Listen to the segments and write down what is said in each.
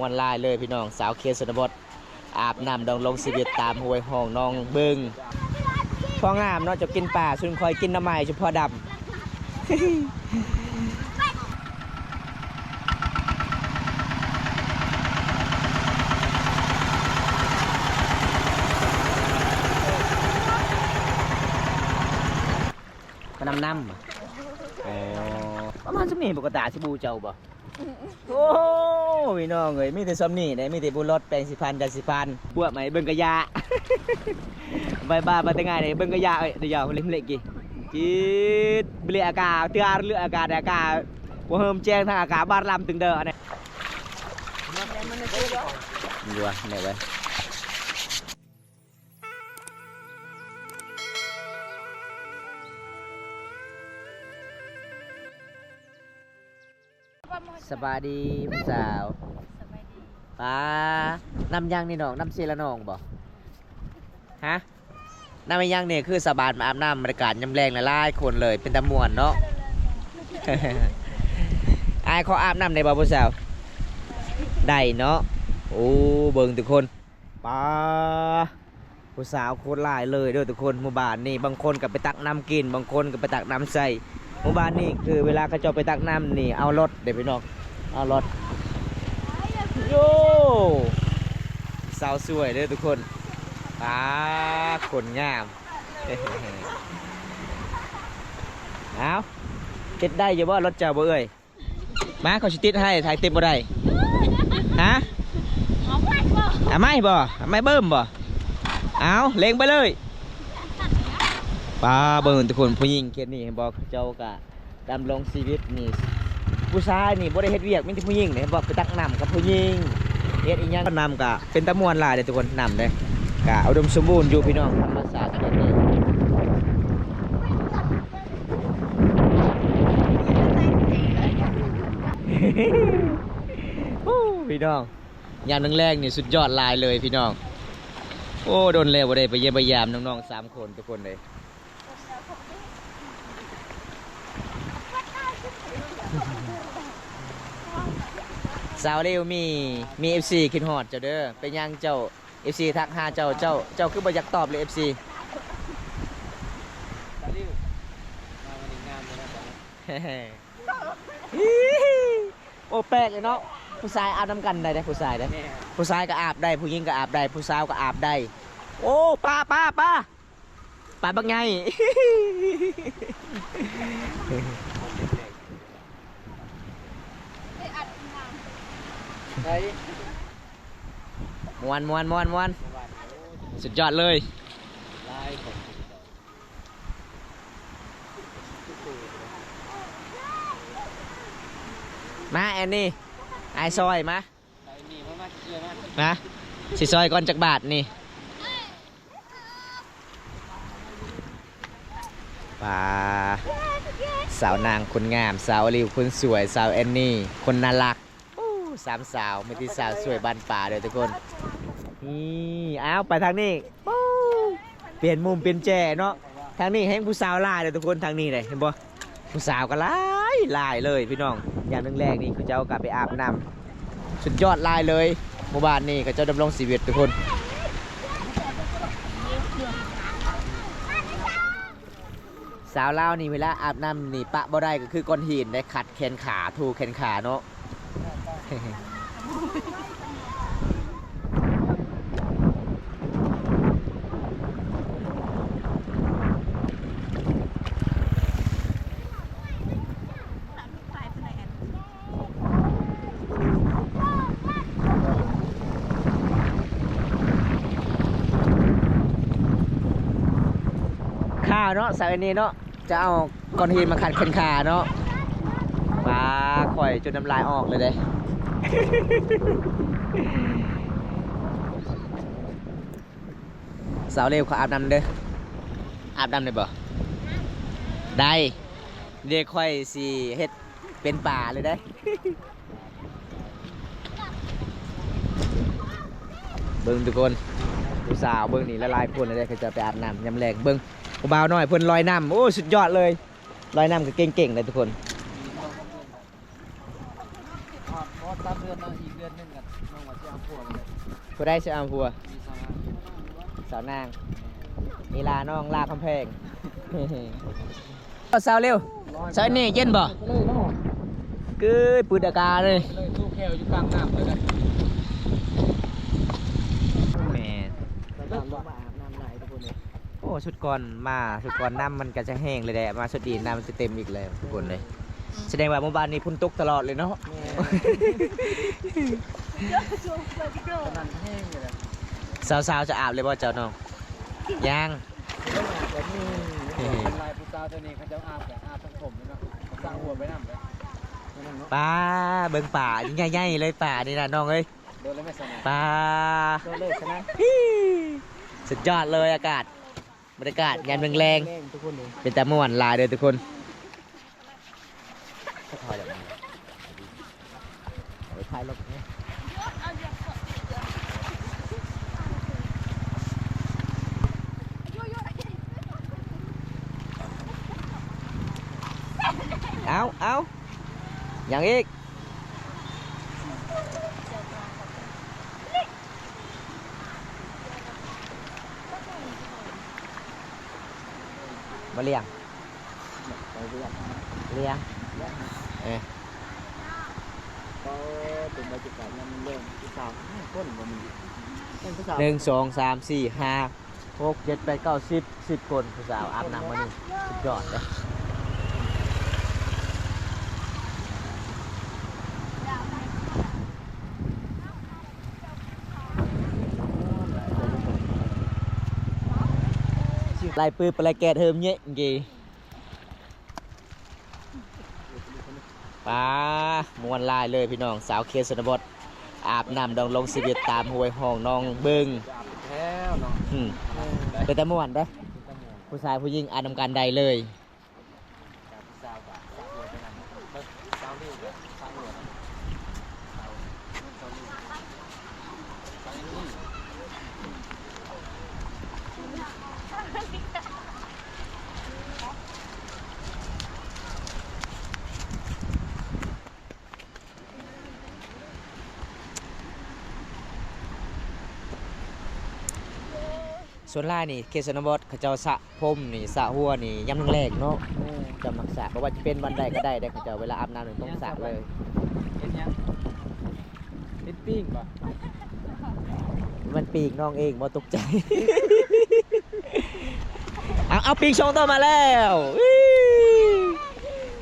ມ່ວນຫຼາຍເລີຍພີ່ນ້ອງ ຊາວເຂດຊົນນະບົດ ອາບນ້ຳດຳລົງຊີວິດຕາມຫ້ວຍຮ່ອງໜອງບຶງ. ພໍງາມເນາະ ເຈົ້າກິນປາ ຊຸມຂ້ອຍກິນໜໍ່ໄມ້ ຊຸມພໍດຳ. ມານຳນ້ຳ ອໍ ປະມານສ່ຳນີ້ ບໍ່ກະຕາຊິບູເຈົ້າບໍ່? ໂອ້ ພີ່ນ້ອງເອີຍ ມີແຕ່ສ່ຳນີ້ເດ້ ມີແຕ່ບຸລົດ ແປງສີຟັນ ຢາສີຟັນ ບວກໃໝ່ເບິ່ງກະຢາ ບາຍບາຍ ບາຍແຕ່ງ່າຍເດ້ ເບິ່ງກະຢາເອີຍ ດຽວເລັກໆ ກິ ຈີດ ເບລອາກາ ເທື່ອເລືອອາກາດ ອາກາດບໍ່ເຮີມແຈ້ງ ທາງອາກາດບາດລຳຕຶງເດີ ອັນນີ້ ຢູ່ວ່າແມ່ເອີຍ. ສະບາຍດີຜູ້ສາວ. ສະບາຍດີ. ປາ ນ້ຳຫຍັງນີ້ນ້ອງ? ນ້ຳເຊລະນອງບໍ່? ຮະ? ນ້ຳອີຫຍັງນີ້? ຄືຊາວບ້ານມາອາບນ້ຳ ບັນຍາກາດຍາມແລງຫຼາຍໆຄົນເລີຍ ເປັນຕາມ່ວນເນາະ. ອ້າຍຂໍອາບນ້ຳໄດ້ບໍ່ຜູ້ສາວ? ໄດ້ເນາະ. ໂອ້ ເບິ່ງທຸກຄົນ ປາ ຜູ້ສາວໂຄດຫຼາຍເລີຍເດີທຸກຄົນ. ໝູ່ບ້ານນີ້ບາງຄົນກະໄປຕັກນ້ຳກິນ ບາງຄົນກະໄປຕັກນ້ຳໃສ່. ໝູ່ບ້ານນີ້ຄືເວລາເຂົາເຈົ້າໄປຕັກນ້ຳນີ້ ເອົາລົດເດ້ພີ່ນ້ອງ ເອົາລົດ ໂຢ ສາວສວຍເດີທຸກຄົນ. ປາ ຄົນງາມ ເອົາ ຕິດໄດ້ຢູ່ບໍ່ລົດເຈົ້າບໍ່ເອີຍ? ມາ ຂ້ອຍຊິຕິດໃຫ້ ຖ້າຕິດບໍ່ໄດ້. ຮະ? ເອົາໄມ້ບໍ່? ເອົາໄມ້ເບິ່ມບໍ່? ເອົາ ເລັງໄປເລີຍ. ປາ ເບິ່ງທຸກຄົນ ຜູ້ຍິງເຂດນີ້ເຫັນບໍ່ ເຂົາເຈົ້າກະດຳລົງຊີວິດນີ້ ຜູ້ຊາຍນີ້ບໍ່ໄດ້ເຮັດວຽກ ມີແຕ່ຜູ້ຍິງເດ້ ເຫັນບໍ່ ໄປຕັກນ້ຳກັບຜູ້ຍິງ ເຮັດອີ່ຫຍັງ ນ້ຳກະເປັນຕາມ່ວນຫຼາຍເດ້ທຸກຄົນ. ນ້ຳເດ້ ກະອຸດົມສົມບູນຢູ່ພີ່ນ້ອງ ທຳມະຊາດເຂດນີ້. ໂອ້ ພີ່ນ້ອງ ຍາມແລງໆນີ້ສຸດຍອດຫຼາຍເລີຍພີ່ນ້ອງ. ໂອ້ ດົນແລ້ວບໍ່ໄດ້ໄປຢ້ຽມໄປຢາມນ້ອງໆສາມຄົນທຸກຄົນເລີຍ. ສາວລິວ ມີ ມີເອັຟຊີຄິດຮອດເຈົ້າເດີ. ເປັນຫຍັງເຈົ້າ ເອັຟຊີທັກຫາເຈົ້າ ເຈົ້າ ເຈົ້າຄືບໍ່ຢາກຕອບເລີຍ ເອັຟຊີ? ສາວລິວ ມາມື້ນີ້ງາມເລີຍນະ. ໂອ້ ແປກເລີຍເນາະ ຜູ້ຊາຍອາບນຳກັນໄດ້ເດ້ ຜູ້ຊາຍເດ້. ແມ່ນ. ຜູ້ຊາຍກະອາບໄດ້ ຜູ້ຍິງກະອາບໄດ້ ຜູ້ສາວກະອາບໄດ້. ໂອ້ ປາ ປາ ປາ ປາບັກໃຫຍ່. ມ່ວນ ມ່ວນ ມ່ວນ ມ່ວນ ສຸດຍອດເລີຍ. ມາແອນນີ້ ອ້າຍຊ່ອຍມາ. ມາ ຊິຊ່ອຍກ່ອນຈັກບາດນີ້. ປາ ສາວນາງຄົນງາມ ສາວອາລິວຄົນສວຍ ສາວແອນນີ້ຄົນໜ້າຮັກ. ໂອ້ ສາມສາວ ມີແຕ່ສາວສວຍບ້ານປ່າເດີທຸກຄົນ. ນີ້ ອ້າວ ໄປທາງນີ້ ໂອ້ ປ່ຽນມຸມປ່ຽນແຈເນາະ. ທາງນີ້ແຮ່ງຜູ້ສາວຫຼາຍເດີທຸກຄົນ ທາງນີ້ເດ້ ເຫັນບໍ່? ຜູ້ສາວກະຫຼາຍຫຼາຍເລີຍພີ່ນ້ອງ. ຍາມແລງໆນີ້ເຂົາເຈົ້າກະໄປອາບນ້ຳ ສຸດຍອດຫຼາຍເລີຍ. ໝູ່ບ້ານນີ້ເຂົາເຈົ້າດຳລົງຊີວິດທຸກຄົນ. ສາວລາວນີ້ເວລາອາບນ້ຳນີ້ປະບໍ່ໄດ້ກະຄືກ້ອນຫີນເດ້ ຂັດແຂນຂາ ຖູແຂນຂາເນາະ. ຂ້າວເນາະ ສາວແອນນີ້ເນາະ ຈະເອົາກ້ອນຫີນມາຂັດແຂນຂາເນາະ. ປາ ຂ້ອຍຈົນນ້ຳລາຍອອກເລີຍເດ້. ສາວເລວ ຂໍອາບນ້ຳເດີ ອາບນ້ຳໄດ້ບໍ່? ໄດ້. ດຽວຂ້ອຍຊິເຮັດເປັນປາເລີຍເດ້. ເບິ່ງທຸກຄົນ ຜູ້ສາວເບິ່ງນີ້ ຫຼາຍໆຄົນເລີຍເດ້ ເຂົາເຈົ້າໄປອາບນ້ຳຍາມແລງ. ເບິ່ງຜູ້ບ່າວນ້ອຍເພິ່ນລອຍນ້ຳ ໂອ້ ສຸດຍອດເລີຍ ລອຍນ້ຳກະເກັ່ງໆເດ້ທຸກຄົນ. ຮອດ ຮອດສາມເດືອນເນາະ ອີກເດືອນໜຶ່ງກະ ຜູ້ໃດຊິເອົາຜົວ? ສາວນາງ ອີ່ຫຼ້ານ້ອງຫຼ້າຄຳແພງ. ເອົາສາວເລັວ. ສາວນີ້ເຢັນບໍ່? ເກີຍປືດອາກາດເລີຍ. ແມ່ນ. ໂອ້ ຊຸດກ່ອນມາ ຊຸດກ່ອນນ້ຳມັນກໍຈະແຫ້ງເລີຍແຫຼະ ມາຊຸດນີ້ນ້ຳມັນຈະເຕັມອີກແລ້ວທຸກຄົນເລີຍ. ສະແດງວ່າມື້ວານນີ້ຝົນຕົກຕະຫຼອດເລີຍເນາະ. ສາວໆ ຈະອາບເລີຍບໍ່ເຈົ້ານ້ອງ? ຍັງ. ສ່ວນຫຼາຍຜູ້ສາວແຖວນີ້ເຂົາເຈົ້າອາບ ອາບທັງຜົມເນາະ ສະຫົວໄປນຳເດ້. ປາ ເບິ່ງປາໃຫຍ່ໆ ເລີຍ ປານີ້ນະນ້ອງເອີຍ. ປາ ສຸດຍອດເລີຍອາກາດ ບັນຍາກາດຍາມແລງໆ ເປັນຕາມ່ວນຫຼາຍເດີທຸກຄົນ. ເອົາ ເອົາ ຫຍັງອີກ? ບໍ່ລ້ຽງ ລ້ຽງ ເອີ ກໍເປັນບັນຍາກາດຍາມແລງ ຜູ້ສາວຫ້າຄົນບໍ່ມີ ເປັນຜູ້ສາວ ໜຶ່ງ ສອງ ສາມ ສີ່ ຫ້າ ຫົກ ເຈັດ ແປດ ເກົ້າ ສິບ ສິບຄົນ ຜູ້ສາວອາບນ້ຳມື້ນີ້ ສຸດຍອດເດ້. ໄລ່ປືປະໄລ່ແກດເຮີມເຍະເກ. ປາ ມ່ວນຫຼາຍເລີຍພີ່ນ້ອງ ສາວເຂດຊົນນະບົດ ອາບນ້ຳດຳລົງຊີວິດຕາມຫ້ວຍຮ່ອງໜອງບຶງ. ອືມ ເປັນຕາມ່ວນເດ້ ຜູ້ຊາຍຜູ້ຍິງອາບນຳກັນໄດ້ເລີຍ. ສ່ວນຫຼາຍນີ້ເຂດຊົນນະບົດ ເຂົາເຈົ້າສະຜົມນີ້ ສະຫົວນີ້ຍາມແລງໆເນາະ. ແມ່ນ. ເຈົ້າມັກສະ ບໍ່ວ່າຈະເປັນວັນໃດກໍໄດ້ເດ້ ເຂົາເຈົ້າເວລາອາບນ້ຳນີ້ຕ້ອງສະເລີຍ. ເຮັດຫຍັງ? ເຮັດປີ້ງບໍ່? ມັນປີ້ງນ້ອງເອງບໍ່? ຕົກໃຈ. ເອົາ ເອົາ ປີ້ງສອງໂຕມາແລ້ວ.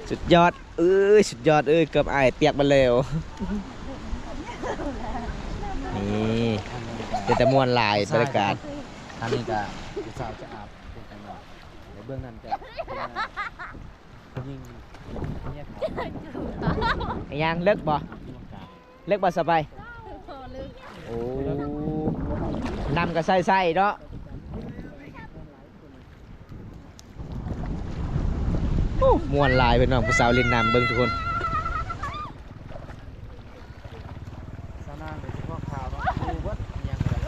ສຸດຍອດ. ເອີຍ ສຸດຍອດເອີຍ ເກືອບອ້າຍປຽກໝົດແລ້ວ. ນີ້ ເປັນຕາມ່ວນຫຼາຍ ບັນຍາກາດ. ທາງນີ້ກໍຜູ້ສາວຈະອາບ ເບິ່ງນັ້ນຈະເປັນຜູ້ຍິງເມຍເຖົ້າ. ອີຫຍັງ ເລິກບໍ່? ເລິກບໍ່ສະໄປ? ໂອ້ ນ້ຳກໍໃສໆເນາະ. ໂອ້ ມ່ວນຫຼາຍພີ່ນ້ອງ ຜູ້ສາວຫຼິ້ນນ້ຳ ເບິ່ງທຸກຄົນ. ສາວນາງເປັນສະເພາະຂາວເນາະ ດູເບິດອີ່ຫຍັງກໍໄດ້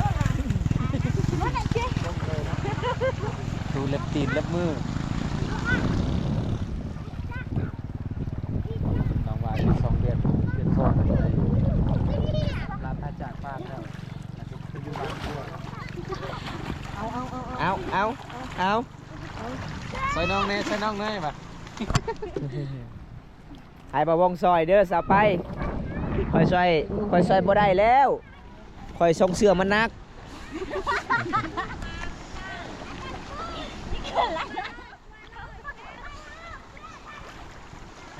ດູເລັບຕີນເລັບມື. ນ້ອງວ່າອີກສອງເດືອນ ເດືອນສອງ ລາມໜ້າຈາກບ້ານແລ້ວ ອາດຈະໄປຢູ່ບ້ານ. ເອົາ ເອົາ ເອົາ ເອົາ. ຊ່ອຍນ້ອງແດ່ ຊ່ອຍນ້ອງແດ່ວ່າ. ໃຫ້ບ່າວວົງຊ່ອຍເດີ ສາວໄປ. ຂ້ອຍຊ່ອຍ ຂ້ອຍຊ່ອຍບໍ່ໄດ້ແລ້ວ ຂ້ອຍສົ່ງເສື້ອມັນໜັກ.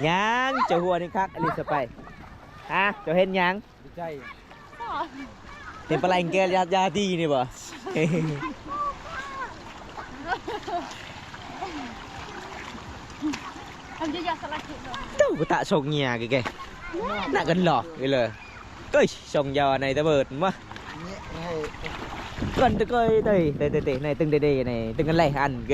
ຫຍັງ ເຈົ້າຫົວນີ້ຄັກອີ່ຫຼີ ສາວໄປ. ຮະ ເຈົ້າເຮັດຫຍັງ? ດີໃຈ ເປັນປາໄລແກນຍາ ຢາດີນີ້ບໍ່? ເຈົ້າກະຕະຊົງເຫຍື້ອແກ ໜ້າກັນຫຼອກອີເລີ. ເອີຍ ຊົງຢາວໃນຕະເບີດມາ ກ່ອນຕະເກີຍເຕີຍ ເຕີຍ ເຕີຍ ເຕີຍ ໃນຕຶງເດເດ ໃນຕຶງກັນໄລອັນເກ.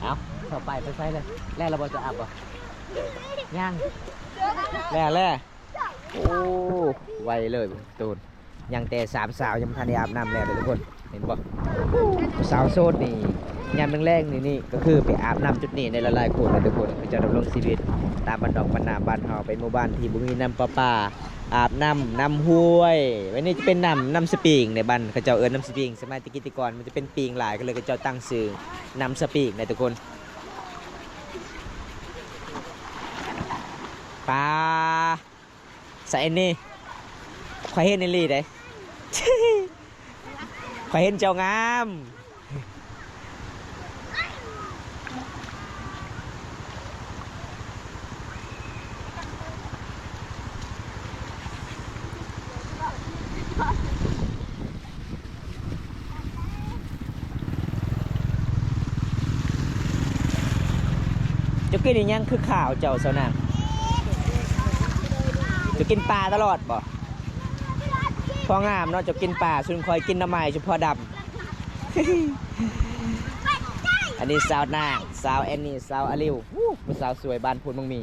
ເອົາ ເຂົ້າໄປ ໄປໃສເລີຍ ແລ້ວລະບໍ່ ຈະອາບບໍ່? ຍັງ ແລ້ວ ແລ້ວ. ໂອ້ ໄວເລີຍທຸກຄົນ. ຍັງແຕ່ສາມສາວຍັງບໍ່ທັນໄດ້ອາບນ້ຳແລ້ວເດີທຸກຄົນ ເຫັນບໍ່? ສາວໂສດນີ້ ຍາມແລງໆ ນີ້ ນີ້ກໍຄືໄປອາບນ້ຳຈຸດນີ້ໄດ້ຫຼາຍໆ ຄົນເດີທຸກຄົນ. ເຂົາເຈົ້າດຳລົງຊີວິດຕາມບ້ານນອກບ້ານນາບ້ານເຮົາ ເປັນໝູ່ບ້ານທີ່ບໍ່ມີນ້ຳປະປາ ອາບນ້ຳ ນ້ຳຫ້ວຍ. ອັນນີ້ຈະເປັນນ້ຳ ນ້ຳສະປຣິງໃນບ້ານ ເຂົາເຈົ້າເອີ້ນນ້ຳສະປຣິງ. ສະໄໝແຕ່ກີ້ແຕ່ກ່ອນມັນຈະເປັນປິງຫຼາຍ ກໍເລີຍເຂົາເຈົ້າຕັ້ງຊື່ນ້ຳສະປຣິງເດີທຸກຄົນ. ປາ ສາວແອນນີ ຂ້ອຍເຫັນອີ່ຫຼີເດ້ ຂ້ອຍເຫັນເຈົ້າງາມ. ເຈົ້າກິນອີ່ຫຍັງຄືຂາວເຈົ້າ ສາວນາງ? ເຈົ້າກິນປາຕະຫຼອດບໍ່? ພໍງາມເນາະ ເຈົ້າກິນປາ ສ່ວນຂ້ອຍກິນໜໍ່ໄມ້ ສະເພາະດຳ. ອັນນີ້ສາວນາງ ສາວແອນນີ ສາວອາລິວ. ໂອ້ ຜູ້ສາວສວຍບ້ານໂພນມັງມີ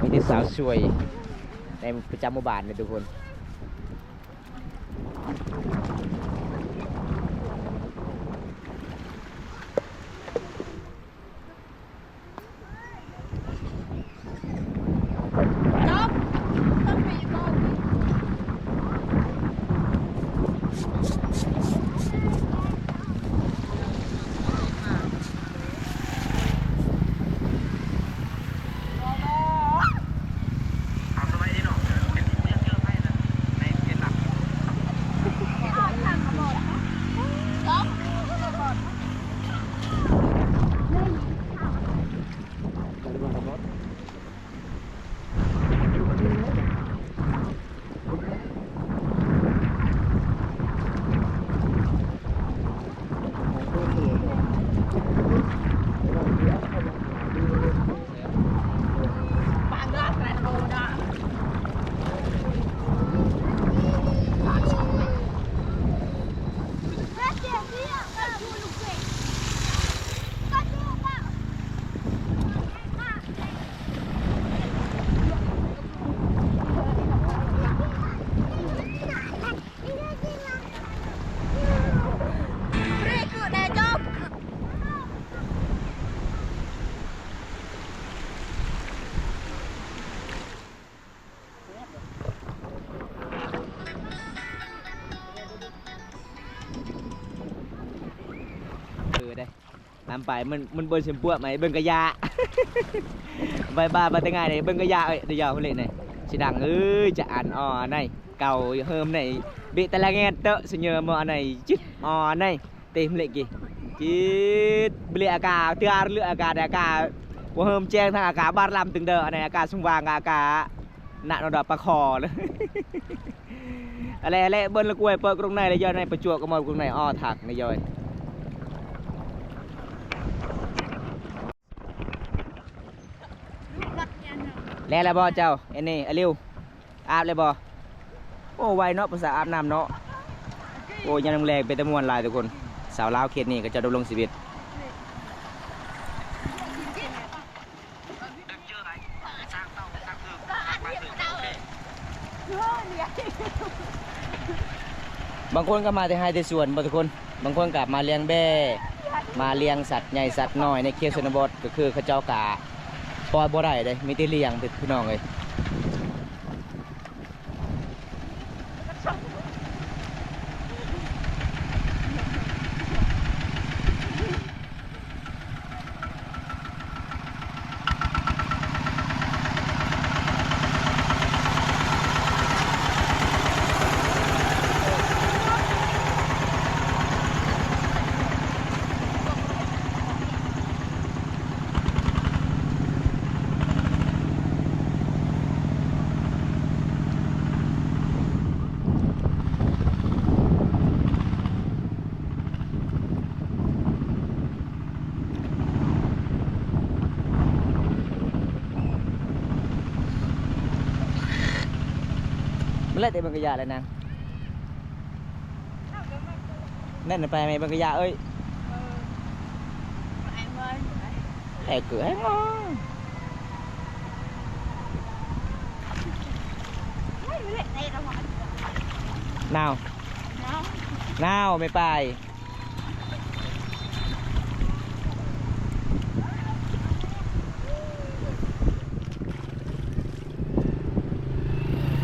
ມີແຕ່ສາວສວຍໃນປະຈຳໝູ່ບ້ານເດ້ທຸກຄົນ. ເອີ ໄດ້ ນຳໄປ ມັນ ມັນເບິ່ງເສັມປວກໄໝ ເບິ່ງກະຢາ ບາຍບາຍ ບາຍແຕ່ງ່າຍເດ້ ເບິ່ງກະຢາ ເອີຍ ດຽວເລີຍນີ້ ຊິດັງ ເອີຍ ຈະອັນ ອໍ ອັນໃນ ເກົ່າເຮີມໃນ ເບະຕະລະແງດເຕາະ ສະເຫຍີມ ອໍ ອັນໃນ ຈິດ ອໍ ອັນໃນ ເຕັມເລກ ຈິດ ເບລະອາກາ ເທື່ອເລືອອາກາ ອາກາ ບໍ່ເຮີມແຈ້ງ ທາງອາກາ ບາດລຳຕຶງເດີ ອັນໃນ ອາກາສົງຫວ່າງ ອາກາ ນະ ນອດ ປາຄໍ ອະແລ ອະແລ ເບິ່ງລະກວຍ ເປີດກົງໃນ ລະຍ້ອນໃນ ປະຈວກກະໝໍດກົງໃນ ອໍ ທັກໃນຍ້ອຍ. ແລ້ວລະບໍ່ເຈົ້າ ແອນນີ ອາລິວ ອາບແລ້ວບໍ່? ໂອ້ ໄວເນາະ ພາສາອາບນ້ຳເນາະ. ໂອ້ ຍາມແລງເປັນຕາມ່ວນຫຼາຍທຸກຄົນ. ຊາວລາວເຂດນີ້ເຂົາເຈົ້າດຳລົງຊີວິດ. ບາງຄົນກໍມາແຕ່ໄຮ່ແຕ່ສວນບໍ່ທຸກຄົນ, ບາງຄົນກໍມາລ້ຽງແບ້ ມາລ້ຽງສັດໃຫຍ່ສັດນ້ອຍໃນເຂດຊົນນະບົດ, ກໍຄືເຂົາເຈົ້າກໍປ່ອຍບໍ່ໄດ້ເດ້ ມີແຕ່ລ້ຽງ ພີ່ນ້ອງເອີຍ. ມັນແຫຼະແຕ່ເບິ່ງກະຢາແຫຼະນາງ. ແມ່ນໄປແມ່ເບິ່ງກະຢາເອີຍ. ແອກເກີແຮງ. ໜາວ ໜາວ ໜາວແມ່ປາຍ.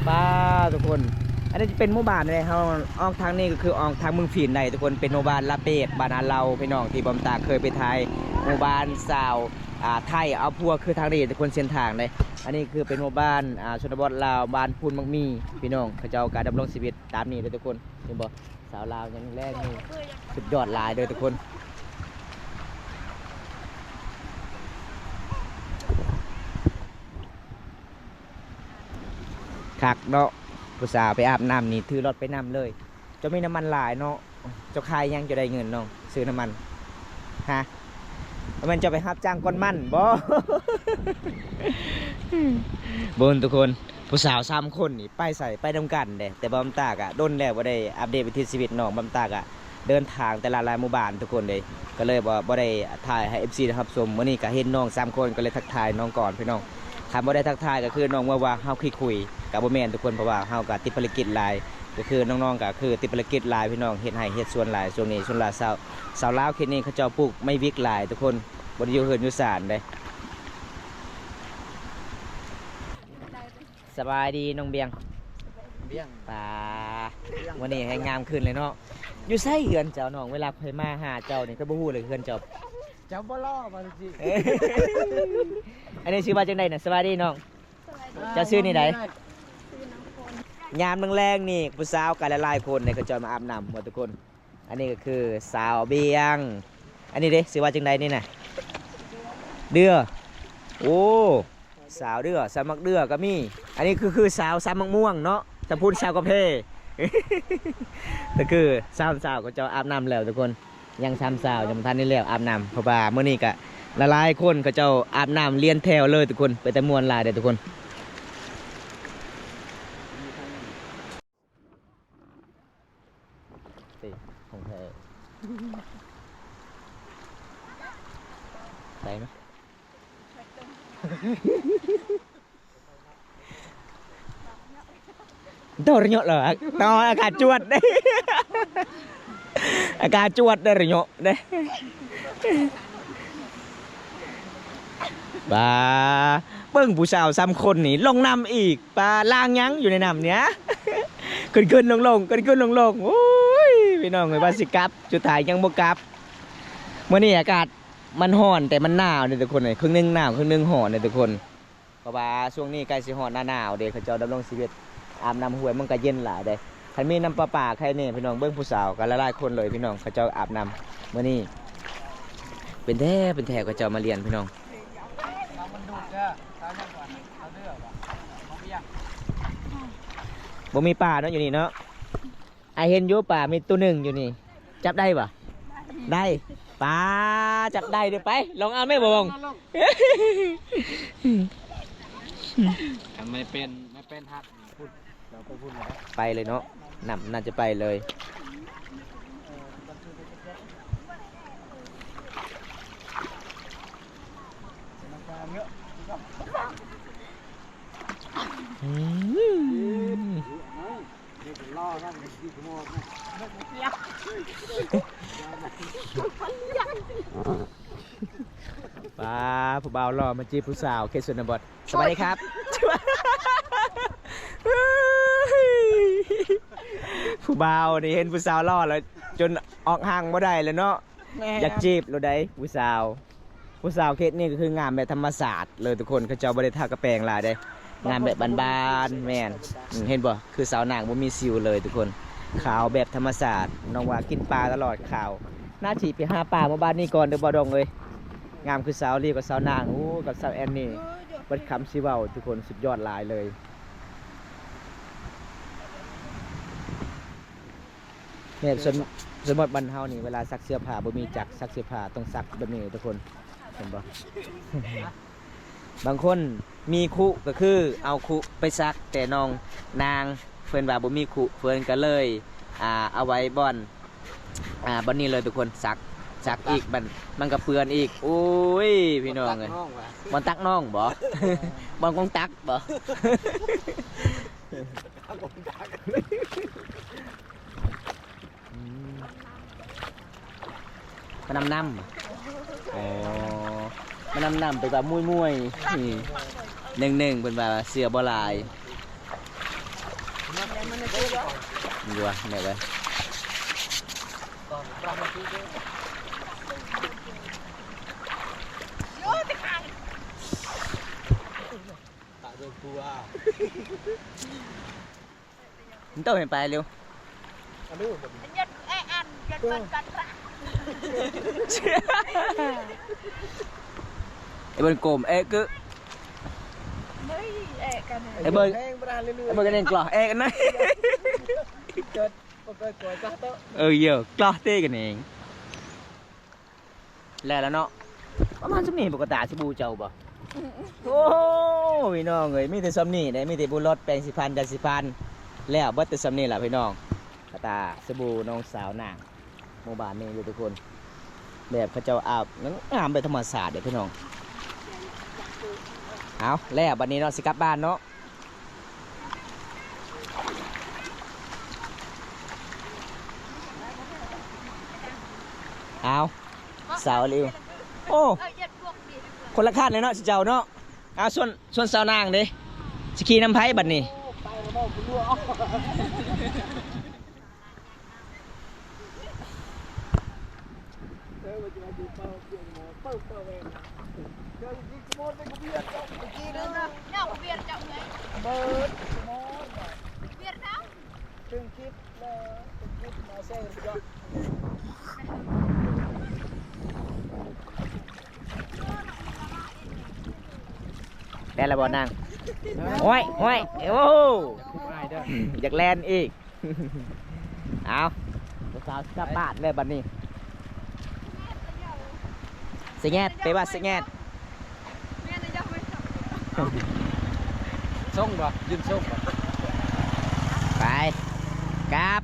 ປ້າ ທຸກຄົນ ອັນນີ້ຈະເປັນໝູ່ບ້ານເດ້ ເຮົາອອກທາງນີ້ກໍຄືອອກທາງເມືອງພີນໄດ້ທຸກຄົນ ເປັນໝູ່ບ້ານລາເປກ ບ້ານອາເລົາ ພີ່ນ້ອງ ທີ່ບ່າວຕາເຄີຍໄປຖ່າຍໝູ່ບ້ານຊາວ ອ່າ ໄທເອົາຜົວ ຄືທາງນີ້ທຸກຄົນ ເສັ້ນທາງເດ້. ອັນນີ້ຄືເປັນໝູ່ບ້ານ ອ່າ ຊົນນະບົດລາວ ບ້ານພູນໝາກມີ ພີ່ນ້ອງ ເຂົາເຈົ້າກໍດຳລົງຊີວິດຕາມນີ້ເດ້ທຸກຄົນ ເຫັນບໍ່? ສາວລາວຍັງແລງຢູ່ ສຸດຍອດຫຼາຍເດີທຸກຄົນ. ຄັກເນາະ ຜູ້ສາວໄປອາບນ້ຳນີ້ ຖືລົດໄປນຳເລີຍ. ເຈົ້າມີນ້ຳມັນຫຼາຍເນາະ ເຈົ້າຂາຍຫຍັງເຈົ້າໄດ້ເງິນນ້ອງ ຊື້ນ້ຳມັນ ຮະ? ບໍ່ແມ່ນເຈົ້າໄປຮັບຈ້າງກວນມັນບໍ? ເບິ່ງທຸກຄົນ ຜູ້ສາວສາມຄົນນີ້ໄປໃສ ໄປນຳກັນເດ້ ແຕ່ບ່າວຕາກະດົນແລ້ວບໍ່ໄດ້ອັບເດດວິຖີຊີວິດນ້ອງ ບ່າວຕາກະເດີນທາງແຕ່ລະຫຼາຍໝູ່ບ້ານທຸກຄົນເດ້ ກໍເລີຍບໍ່ ບໍ່ໄດ້ຖ່າຍໃຫ້ເອັຟຊີໄດ້ຮັບຊົມ. ມື້ນີ້ກະເຫັນນ້ອງສາມຄົນ ກໍເລີຍທັກທາຍນ້ອງກ່ອນພີ່ນ້ອງ. ຄັນບໍ່ໄດ້ທັກທາຍກໍຄືນ້ອງເວົ້າວ່າເຮົາຂີ້ຄຸຍ ກໍບໍ່ແມ່ນທຸກຄົນ ເພາະວ່າເຮົາກໍຕິດພາລະກິດຫຼາຍ ກໍຄືນ້ອງໆກໍຄືຕິດພາລະກິດຫຼາຍພີ່ນ້ອງ ເຮັດໄຮ່ເຮັດສວນຫຼາຍຊ່ວງນີ້. ສ່ວນຫຼາຍຊາວ ຊາວລາວເຂດນີ້ເຂົາເຈົ້າປູກໄມ້ວິກຫຼາຍທຸກຄົນ ບໍ່ໄດ້ຢູ່ເຮືອນຢູ່ຊານເດ້. ສະບາຍດີນ້ອງບຽງ ບຽງ ປາ ບຽງ ມື້ນີ້ແຮງງາມຂຶ້ນເລີຍເນາະ. ຢູ່ໃສເຮືອນເຈົ້ານ້ອງ? ເວລາຂ້ອຍມາຫາເຈົ້ານີ້ ຂ້ອຍບໍ່ຮູ້ເລີຍເຮືອນເຈົ້າ. ເຈົ້າບໍ່ຫຼໍ່ວ່າຈັ່ງຊີ້. ອັນນີ້ຊື່ວ່າຈັ່ງໃດນະ? ສະບາຍດີນ້ອງ. ສະບາຍດີ. ເຈົ້າຊື່ນີ້ໃດ? ຊື່ນ້ຳຝົນ. ຍາມແລງໆນີ້ ຜູ້ສາວກໍຫຼາຍໆຄົນເດ້ ເຂົາເຈົ້າມາອາບນ້ຳໝົດທຸກຄົນ. ອັນນີ້ກໍຄືສາວບຽງ. ອັນນີ້ເດ້ ຊື່ວ່າຈັ່ງໃດນີ້ນະ? ເດືອ. ໂອ້ ສາວເດືອ ສາວໝາກເດືອກໍມີ. ອັນນີ້ຄື ຄືສາວ ສາວໝາກມ່ວງເນາະ ທາງພຸ້ນສາວກາເຟ. ກໍຄືສາມສາວເຂົາເຈົ້າອາບນ້ຳແລ້ວທຸກຄົນ. ຍັງສາມສາວຍັງບໍ່ທັນໄດ້ແລ້ວອາບນ້ຳ ເພາະວ່າມື້ນີ້ກະຫຼາຍໆຄົນເຂົາເຈົ້າອາບນ້ຳລຽນແຖວເລີຍທຸກຄົນ ເປັນຕາມ່ວນຫຼາຍເດ້ທຸກຄົນ. ເອີ ຂອງແທ້ ໄດ້ມະ? ໂດດເຍາະເລີຍ ຕອນອາກາດຈວດເດ້ ອາກາດຈວດເດ້ ເຍາະເດ້. ປາ ເບິ່ງຜູ້ສາວສາມຄົນນີ້ລົງນ້ຳອີກ ປາ ລ້າງຫຍັງຢູ່ໃນນ້ຳນີ້ ຂຶ້ນໆລົງໆ ຂຶ້ນໆລົງໆ. ໂອ້ຍ ພີ່ນ້ອງເອີຍ ວ່າຊິກັບ ສຸດທ້າຍຍັງບໍ່ກັບ. ມື້ນີ້ອາກາດ ມັນຮ້ອນແຕ່ມັນໜາວເດ້ທຸກຄົນເອີຍ ເຄິ່ງໜຶ່ງໜາວເຄິ່ງໜຶ່ງຮ້ອນເດ້ທຸກຄົນ ເພາະວ່າຊ່ວງນີ້ໃກ້ຊິຮອດໜ້າໜາວເດ້ ເຂົາເຈົ້າດຳລົງຊີວິດອາບນ້ຳຫ້ວຍ ມັນກໍເຢັນຫຼາຍເດ້. ຄັນມີນ້ຳປະປາໃຄແນ່ພີ່ນ້ອງ. ເບິ່ງຜູ້ສາວກໍຫຼາຍໆຄົນເລີຍພີ່ນ້ອງ ເຂົາເຈົ້າອາບນ້ຳມື້ນີ້ ເປັນແຖວເປັນແຖວ ເຂົາເຈົ້າມາລຽນພີ່ນ້ອງ. ບໍ່ມີປາເນາະຢູ່ນີ້ເນາະ. ອ້າຍເຫັນຢູ່ປາມີໂຕໜຶ່ງຢູ່ນີ້ ຈັບໄດ້ບໍ່? ໄດ້ ປາ ຈັບໄດ້ເດີ້. ໄປ ລອງເອົາແມ່ບໍ່? ອັນໄມ້ເປັນ ໄມ້ເປັນຫັກພຸ້ນ ເອົາໄປພຸ້ນເລີຍ ໄປເລີຍເນາະ. ນ້ຳໜ້າຈະໄປເລີຍ. ອືມ ປາ ຜູ້ບ່າວຫຼໍ່ມາຈີບຜູ້ສາວເຂດຊົນນະບົດ. ສະບາຍດີຄັບ. ຜູ້ບ່າວນີ້ເຫັນຜູ້ສາວຫຼໍ່ແລ້ວ ຈົນອອກຫ່າງບໍ່ໄດ້ແລ້ວເນາະ. ແມ່ນ ຢາກຈີບໂລດໃດ໋ຜູ້ສາວ. ຜູ້ສາວເຂດນີ້ກໍຄືງາມແບບທຳມະຊາດເລີຍທຸກຄົນ ເຂົາເຈົ້າບໍ່ໄດ້ທາກະແປງຫຼາຍເດ້ ງາມແບບບ້ານໆ. ແມ່ນ ເຫັນບໍ່ ຄືສາວນາງບໍ່ມີສິວເລີຍທຸກຄົນ ຂາວແບບທຳມະຊາດ. ນ້ອງວ່າກິນປາຕະຫຼອດ ຂາວ. ໜ້າທີ່ໄປຫາປາໝູ່ບ້ານນີ້ກ່ອນເດີ້ ບໍ່ດົງເອີຍ. ງາມຄືສາວລີກັບສາວນາງ ໂອ້ ກັບສາວແອນນີ້ ເບິດຄຳຊິເວົ້າທຸກຄົນ ສຸດຍອດຫຼາຍເລີຍ. ແບບ ສົມ ສົມມຸດບ້ານເຮົານີ້ ເວລາຊັກເສື້ອຜ້າບໍ່ມີຈັກຊັກເສື້ອຜ້າ ຕ້ອງຊັກແບບນີ້ທຸກຄົນ ເຫັນບໍ່? ບາງຄົນມີຄຸກໍຄືເອົາຄຸໄປຊັກ ແຕ່ນ້ອງນາງເພິ່ນວ່າບໍ່ມີຄຸ ເພິ່ນກໍເລີຍ ອ່າ ເອົາໄວ້ບ່ອນ ອ່າ ບ່ອນນີ້ເລີຍທຸກຄົນ ຊັກ ຊັກອີກ ມັນ ມັນກໍເປື້ອນອີກ. ໂອ້ຍ ພີ່ນ້ອງເອີຍ ບ່ອນຕັກນ້ອງຫວາ? ບ່ອນຕັກນ້ອງບໍ? ບ່ອນກອງຕັກບໍ? ບ່ອນກອງຕັກ. ມານຳນຳ ອໍ ມານຳນຳ ເພິ່ນວ່າມຸ້ຍໆ ນີ້ ໜຶ່ງໆ ເພິ່ນວ່າເສື້ອບໍ່ຫຼາຍ ຢູ່ວ່າແມ່ເອີຍ ມັນຕ້ອງເຫັນໄປເລັວ ອັນນີ້ບໍ່ດີ ໄອ້ເບິ່ງໂກມເອະກຶ ເອີຍ ເອີຍ ເບິ່ງ ເອີຍ ເບິ່ງກັນເອງກລອ ເອະກັນນະ ເກີດ ບໍ່ເກີດກວ່າກະໂຕ ເອີ ເອີຍ ກລອເຕກັນເອງ. ແລ້ວລະເນາະ ປະມານສ່ຳນີ້ ປົກກະຕາຊິບູເຈົ້າບໍ່? ໂອ້ ພີ່ນ້ອງເອີຍ ມີແຕ່ສ່ຳນີ້ເດ້ ມີແຕ່ບູລອດ ແປງສີຟັນ ຢາສີຟັນ ແລ້ວເບິດແຕ່ສ່ຳນີ້ລະພີ່ນ້ອງ ກະຕາ ສະບູ ນ້ອງສາວນາງ ໝູ່ບ້ານນີ້ເດີທຸກຄົນ ແບບເຂົາເຈົ້າອາບງາມແບບທຳມະຊາດເດ້ພີ່ນ້ອງ ເອົາ ແລ້ວບັດນີ້ເນາະ ຊິກັບບ້ານເນາະ. ອ້າວ ສາວລິວ ໂອ້ ຄົນລະຄັນເລີຍເນາະ ເຈົ້າເນາະ ອ້າວ ສ່ວນ ສ່ວນສາວນາງເດ້ ຊິຂີ່ນຳໃຜບັດນີ້? ແລ່ນແລ້ວບໍ່ນາງ? ໂອ້ຍ ໂອ້ຍ ໂອ້ ຢາກແລ່ນອີກ. ເອົາ ຜູ້ສາວກັບບ້ານເລີຍບັດນີ້. ສະແງດ ແປວ່າສະແງດ. ສົ່ງບໍ່? ຢືມສົ່ງບໍ່? ໄປ ກັບ.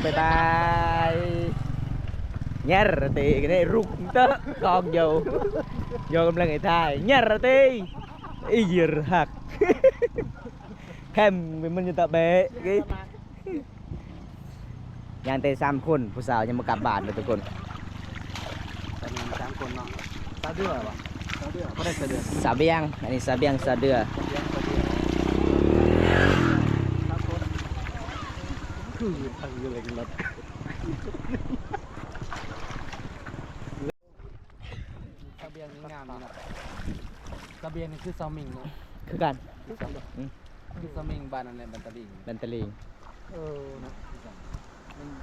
ບາຍບາຍ. ເຫຍີຍເຕະກັນເດ້ ລຸກເຕະກອງໂຍ ໂຍກຳລັງໄອ້ທ້າຍ ເຫຍີຍເຕະ ອີເຫຍີຍຫັກ ແຄມມັນຢູ່ຕະແບະ ຍ່າງແຕ່ສາມຄົນ ຜູ້ສາວຍັງບໍ່ກັບບ້ານເລີຍທຸກຄົນ. ຕອນນີ້ສາມຄົນເນາະ ສາວເດືອບໍ່? ສາວເດືອ ບໍ່ໄດ້ສາວເດືອ ສາວບຽງ ອັນນີ້ສາວບຽງ ສາວເດືອ ສາວບຽງ ສາວເດືອ ສາມຄົນ ຄືທາງຢູ່ເລີຍ ສະບຽງນີ້ງາມຢູ່ນະ ສະບຽງນີ້ຄືສະໝິງເນາະ ຄືກັນ ຄືສະໝິງ ອືມ ຄືສະໝິງບ້ານນັ້ນແຫຼະ ບ້ານຕະລິງ ບ້ານຕະລິງ ເອີ ນະ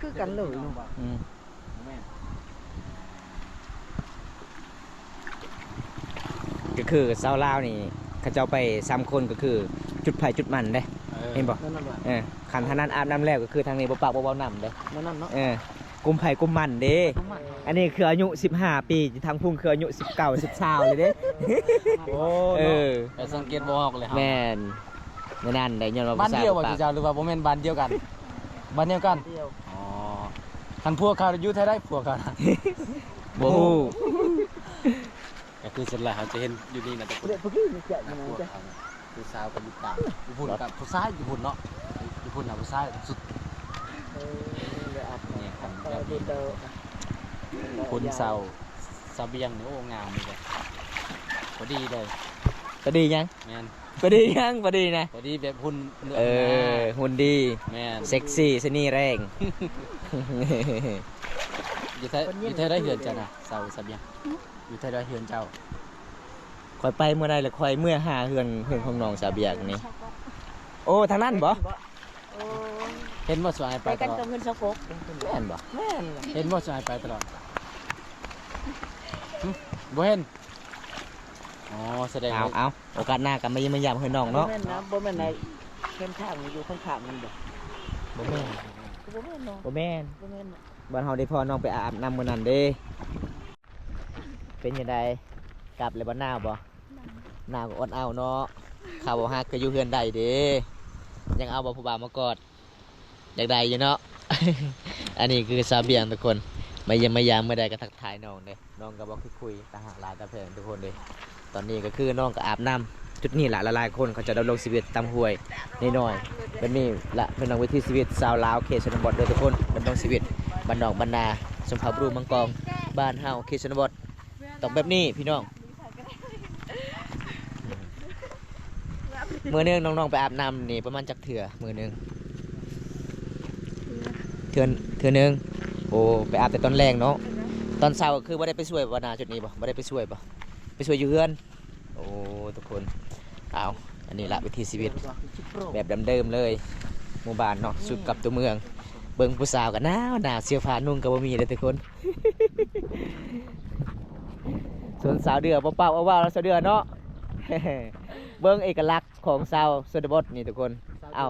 ຄືກັນເລີຍເນາະ ອືມ ແມ່ນ ກໍຄືຊາວລາວນີ້ ເຂົາເຈົ້າໄປສາມຄົນ ກໍຄືຈຸດໃຜຈຸດມັນເດ້ ເອີ ເຫັນບໍ່ ເອີ ຄັນທາງນັ້ນອາບນ້ຳແລ້ວ ກໍຄືທາງນີ້ບໍ່ປາກບໍ່ເວົ້ານຳເດ້ ນັ້ນເນາະ ເອີ. ກຸ່ມໃຜກຸ່ມມັນເດ້ ອັນນີ້ຄືອາຍຸສິບຫ້າປີ ທາງພຸ້ນຄືອາຍຸສິບເກົ້າ ສິບ ຊາວເລີຍເດ້ ໂອ້ ເອີ ແຕ່ສັງເກດບໍ່ອອກເລີຍ ແມ່ນ ແນວນັ້ນໄດ໋ ຍ້ອນວ່າ ບ້ານດຽວບໍ່ ເຈົ້າ ຫຼືວ່າບໍ່ແມ່ນບ້ານດຽວກັນ? ບ້ານດຽວກັນ ອໍ ຄັນພວກເຂົາຢູ່ແຖວໃດ ພວກເຂົານະ ບໍ່ຮູ້ ກໍຄືສ່ວນຫຼາຍເຮົາຈະເຫັນຢູ່ນີ້ນະ ແຕ່ຄົນ ພວກເຂົານະ ຜູ້ສາວກໍຢູ່ກາງ ຢູ່ພຸ້ນກັບຜູ້ຊາຍ ຢູ່ພຸ້ນເນາະ ຢູ່ພຸ້ນນະຜູ້ຊາຍສຸດ ເອີ ແມ່ນ ຄົນເຊົາ ສະບຽງນີ້ ໂອ້ ງາມເລີຍ ພໍດີເລີຍ ພໍດີຫຍັງ? ແມ່ນ ພໍດີຫຍັງ? ພໍດີນະ ພໍດີແບບຫຸ່ນ ເອີ ຫຸ່ນດີ ແມ່ນ ເຊັກຊີ ຊະນີແຮງ ຢູ່ແຖວ ຢູ່ແຖວໃດເຮືອນເຈົ້ານະ ເຊົາສະບຽງ? ຢູ່ແຖວໃດເຮືອນເຈົ້າ? ຂ້ອຍໄປມື້ໃດລະ ຂ້ອຍເມືອຫາເຮືອນ ເຮືອນຂອງນ້ອງສາວບຽງນີ້ ໂອ້ ທາງນັ້ນບໍ່? ໂອ້ ເຫັນບໍ່ ຊວນອ້າຍໄປຕະຫຼອດ ແມ່ນບໍ່? ແມ່ນ ເຫັນບໍ່ ຊວນອ້າຍໄປຕະຫຼອດ? ຫຶ ບໍ່ເຫັນ ອໍ ສະແດງວ່າ ເອົາ ໂອກາດໜ້າກໍມາຢ້ຽມມາຢາມເຮືອນນ້ອງເນາະ ບໍ່ແມ່ນນະ ບໍ່ແມ່ນໃນເສັ້ນທາງຢູ່ຂ້າງໆ ນັ້ນບໍ່? ບໍ່ແມ່ນ ບໍ່ແມ່ນເນາະ ບໍ່ແມ່ນ ບໍ່ແມ່ນເນາະ ບ້ານເຮົາໄດ້ພໍນ້ອງໄປອາບນ້ຳມື້ນັ້ນເດ້. ເປັນຈັ່ງໃດ ກັບແລ້ວບໍ່ ໜາວບໍ່? ໜາວກໍອົດເອົາເນາະ ເຂົາບໍ່ຮັກກໍຢູ່ເຮືອນໄດ້ເດ້ ຍັງເອົາບໍ່ຜູ້ບ່າວມາກອດ? ຢາກໄດ້ຢູ່ເນາະ ອັນນີ້ຄືສາວບຽງທຸກຄົນ ມາຢ້ຽມມາຢາມເມື່ອໃດກໍທັກທາຍນ້ອງເດ້ ນ້ອງກໍບໍ່ຄືຄຸຍ ຕາຮັກຫຼາຍຕາແພງທຸກຄົນເດ້ ຕອນນີ້ກໍຄືນ້ອງກໍອາບນ້ຳ ຈຸດນີ້ລະ ຫຼາຍໆຄົນເຂົາເຈົ້າດຳລົງຊີວິດຕາມຫ້ວຍນ້ອຍໆແບບນີ້ລະ ເປັນວິຖີຊີວິດຊາວລາວເຂດຊົນນະບົດເດີທຸກຄົນ. ດຳລົງຊີວິດບ້ານນອກບ້ານນາ ຊົນເຜົ່າບຣູມັງກອງ ບ້ານເຮົາເຂດຊົນນະບົດ ຕ້ອງແບບນີ້ພີ່ນ້ອງ. ມື້ໜຶ່ງນ້ອງໆໄປອາບນ້ຳນີ້ປະມານຈັກເທື່ອ? ມື້ໜຶ່ງ ເທື່ອ ເທື່ອໜຶ່ງ. ໂອ້ ໄປອາບແຕ່ຕອນແລງເນາະ. ຕອນເຊົ້າຄືບໍ່ໄດ້ໄປຊ່ວຍບໍ່ນາຈຸດນີ້ບໍ່? ບໍ່ໄດ້ໄປຊ່ວຍບໍ່? ໄປຊ່ວຍຢູ່ເຮືອນ. ໂອ້ ທຸກຄົນ ເອົາ ອັນນີ້ລະວິຖີຊີວິດແບບດຳເດີມເລີຍ ໝູ່ບ້ານເນາະ ສູ່ກັບຕົວເມືອງ. ເບິ່ງຜູ້ສາວກໍໜາວໆ ເສື້ອຜ້ານຸ່ງກໍບໍ່ມີເດ້ທຸກຄົນ. ສ່ວນສາວເດືອບໍ່ປາກບໍ່ເວົ້າແລ້ວ ສາວເດືອເນາະ. ເບິ່ງເອກະລັກຂອງຊາວຊົນນະບົດນີ້ທຸກຄົນ. ເອົ້າ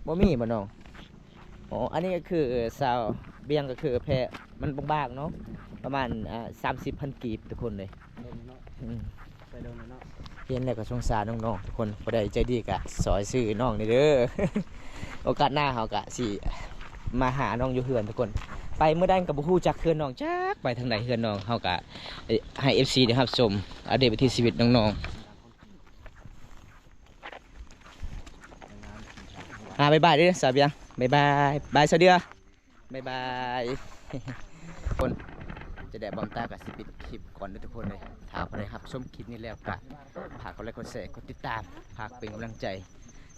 ບໍ່ມີບໍ່ນ້ອງ? ອໍ ອັນນີ້ກໍຄືຊາວບຽງ ກໍຄືແພມັນບາງໆເນາະ ປະມານ ອ່າ ສາມສິບພັນກີບທຸກຄົນເລີຍ. ອືມ ເຫັນແລ້ວກໍສົງສານນ້ອງໆທຸກຄົນ ຜູ້ໃດໃຈດີກໍຊ່ອຍຊື້ນ້ອງແດ່ເດີ. ໂອກາດໜ້າເຮົາກໍຊິມາຫານ້ອງຢູ່ເຮືອນທຸກຄົນ. ໄປມື້ໃດກໍບໍ່ຮູ້ຈັກເຮືອນນ້ອງຈັກ ໄປທາງໃດເຮືອນນ້ອງ. ເຮົາກໍໃຫ້ເອັຟຊີໄດ້ຮັບຊົມອັບເດດວິຖີຊີວິດນ້ອງໆ. ອ່າ ບາຍບາຍເດີສາວບຽງ ບາຍບາຍ ບາຍສາວເດືອ ບາຍບາຍ. ຄົນ ຈະໄດ້ ບ່າວຕາກໍຊິປິດຄລິບກ່ອນເດີທຸກຄົນເດີ. ຖ້າຜູ້ໃດຮັບຊົມຄລິບນີ້ແລ້ວກໍຝາກກົດໄລກົດແຊ ກົດຕິດຕາມ ຝາກເປັນກຳລັງໃຈ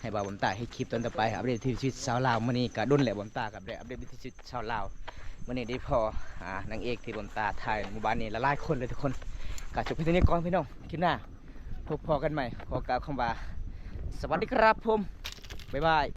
ໃຫ້ບ່າວຕາເຮັດຄລິບຕອນຕໍ່ໄປ ອັບເດດວິຖີຊີວິດຊາວລາວ. ມື້ນີ້ກໍດົນແລ້ວ ບ່າວຕາກໍບໍ່ໄດ້ອັບເດດວິຖີຊີວິດຊາວລາວ. ມື້ນີ້ໄດ້ພໍ້ ອ່າ ນາງເອກທີ່ບ່າວຕາຖ່າຍໝູ່ບ້ານນີ້ຫຼາຍໆຄົນເລີຍທຸກຄົນ. ກໍຈົບພຽງເທົ່ານີ້ກ່ອນພີ່ນ້ອງ ຄລິບໜ້າ ພົບພໍ້ກັນໃໝ່. ຂໍກ່າວຄຳວ່າ ສະຫວັດດີຄັບຜົມ ບາຍບາຍ.